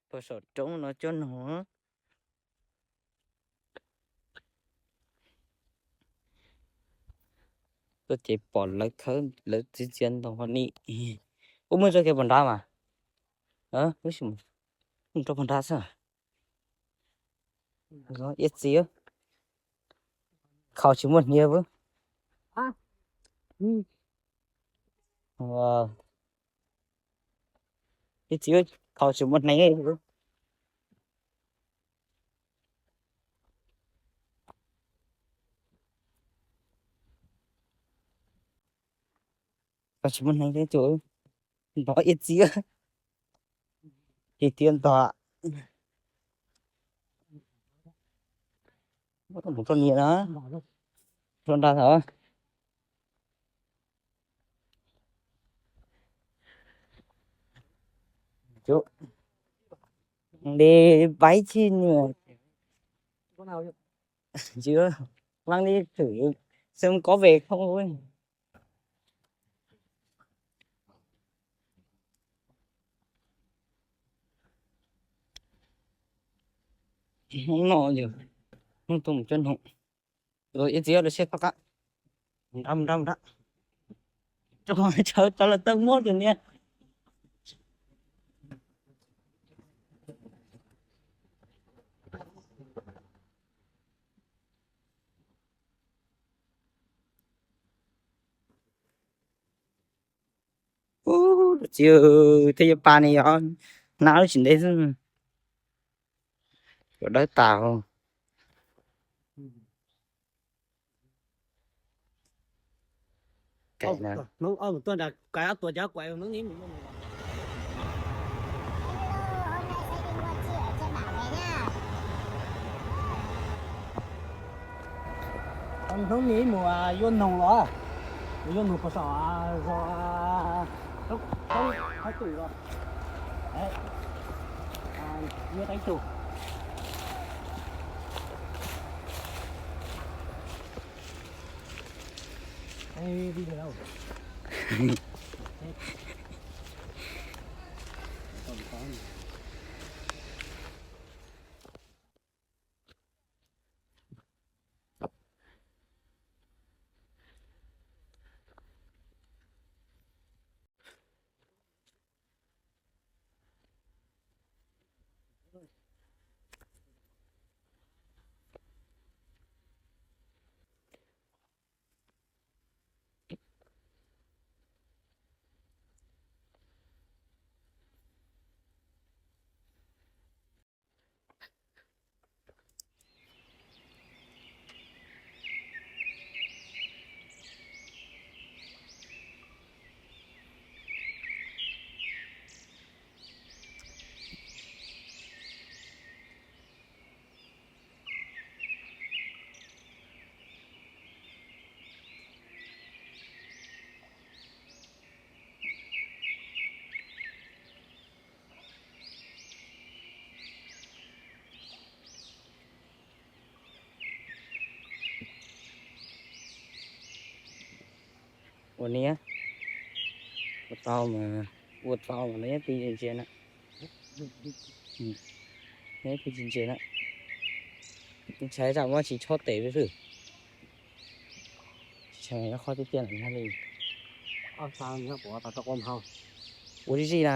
Puag saum roob no cov noog. Tuaj ces pom lawv khawb lawv txiav txiav ntoo ni. Ub, muab tso kiag puag nrad mas. Mus rau puag nrad xwb. Iab txiv, khaus tsis muaj hniav. Iab txiv, khaus tsis muaj hneev. Khaus tsis muaj hneev, ntov iab txiv, ib tiab ntog. Mus rau niam na, rau nrad hov. Li paib tsis nyiam, leej li thwm xem có về không. Hnub no yog hnub tuaj mus cov noog. Ib txiv, lawv siab toj qab. Nrab nrab nrab, cov lawv tawb muab tus niag. Ub, txiv, tej yuav pa ne yog nab lub tsis ntev xwb. Yuav dawb tas. Hnub no mus yuav noog los, yuav noog puas saum zos, qhov twg los, yuav tau ib tug. Ua niab, ua tau mas, ua tau mas neb pib ntsia na. Neb pib ntsia na. Ntshai tsam muab tsis chob tes xwb. Tsis ntshai, qhov tiag tiag li. Ua zij zij na.